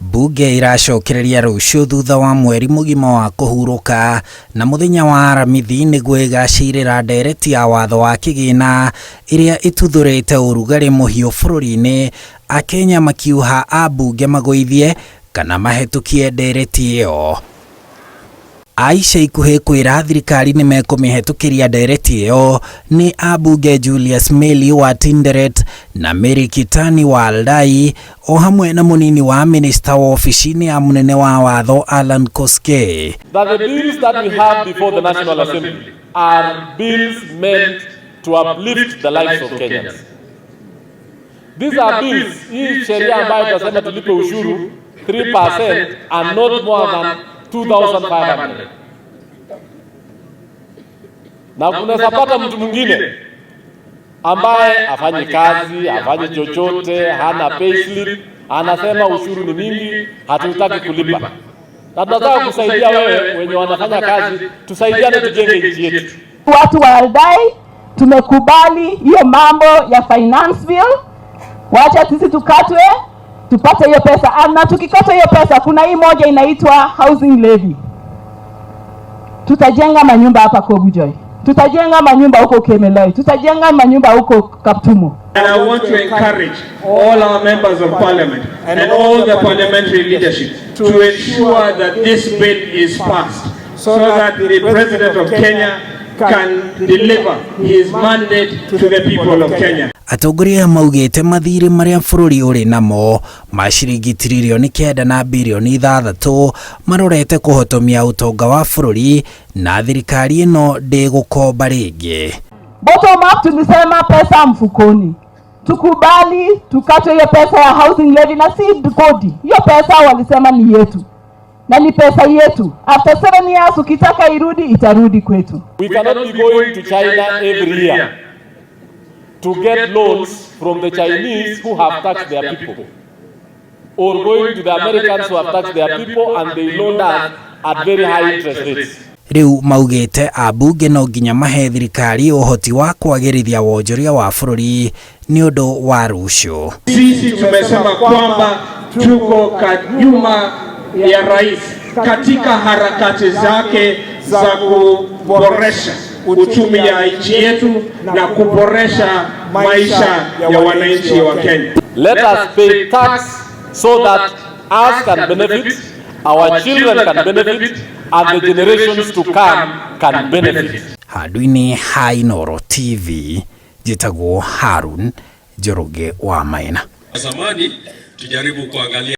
Bunge iracokereria rũciũ thutha wa mweri mũgima wa kũhurũka na mũthenya wa Aramithi nĩguo ĩgacirĩra ndereti ya watho wa kĩgĩna ĩrĩa ĩtuthũrĩte ũrugarĩ mũhiũ bũrũri-inĩ, Akenya makiuha ambunge magũithie kana mahĩtũkie ndereti ĩyo. A ica ikuhĩ kwĩra thirikari nĩmekũmĩhetũkĩria ndereti ĩyo nĩ ambunge Julius Melly wa Tinderet na Mary Kitani wa Aldai o hamwe na mũnini wa minista wa obici-inĩ ya mũnene wa watho Alan Koskei. That the bills that we have before the National Assembly are bills meant to uplift the lives of Kenyans. These are bills, hii sheria ambayo tunasema tulipe ushuru 3% and not more than 2500. Na unaweza pata mtu mwingine ambaye hafanyi kazi, hafanyi chochote, hana payslip, anasema ushuru ni mingi, hatutaki kulipa. Na tunataka kusaidia wewe wenye wanafanya kazi, tusaidiane tujenge nchi yetu. Watu wa Aldai tumekubali hiyo mambo ya finance bill, wacha sisi tukatwe tupate hiyo pesa. Na tukikata hiyo pesa, kuna hii moja inaitwa housing levy, tutajenga manyumba hapa Kobujoi, tutajenga manyumba huko Kemeloi, tutajenga manyumba huko Kaptumo. And I want to encourage all our members of parliament and all the parliamentary leadership to ensure that this bill is passed so that the President of Kenya can deliver his mandate to the people of Kenya. Atongoria maugĩte mathirĩ marĩa bũrũri ũrĩ namo ma ciringi 9,006 tiririoni marorete kũhotomia ũtonga wa bũrũri na thirikari ĩno ndĩgũkomba rĩngĩ. Bottom up tulisema pesa mfukoni, tukubali tukatwe hiyo pesa ya housing levy na si kodi. Hiyo pesa walisema ni yetu na ni pesa yetu. After 7 years ukitaka irudi, itarudi kwetu. We cannot be going to China every year to get loans from the Chinese who have taxed their people, or going to the Americans who have taxed their people and they loaned us at very high interest rates. Rĩu maugĩte ambunge no nginya mahe thirikari ũhoti wa kwagĩrithia wonjoria wa bũrũri nĩ ũndũ wa rũciũ. Sisi tumesema kwamba tuko nyuma ya rais katika harakati zake za kuboresha uchumi ya nchi yetu na kuboresha maisha ya wananchi wa Kenya. Let us pay tax so that us can benefit, our children can benefit, and the generations to come can benefit. Handũ-inĩ ha Inooro TV, njĩtagwo Harun Njoroge wa Maina. Zamani tujaribu kuangalia.